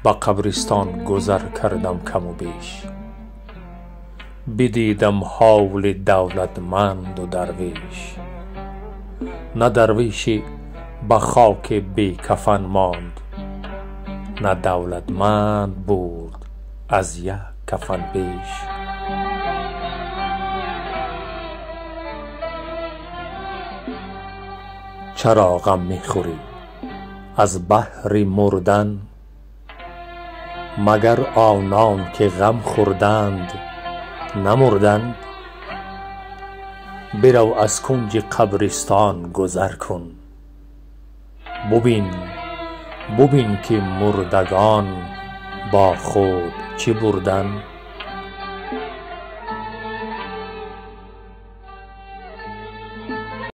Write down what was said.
Ба қабристон гузар кардам каму беш, бидидам ҳоли давлатманду дарвеш. На дарвеши ба хоки бекафан монд, на давлатманд бурд аз як кафан пеш. Чаро ғам мехӯрӣ аз баҳри мурдан? Магар онон ки ғам хӯрданд намурданд? Бирав, аз кунҷи қабристон гузар кун, бубин, бубин, ки мурдагон бо худ чӣ бурданд.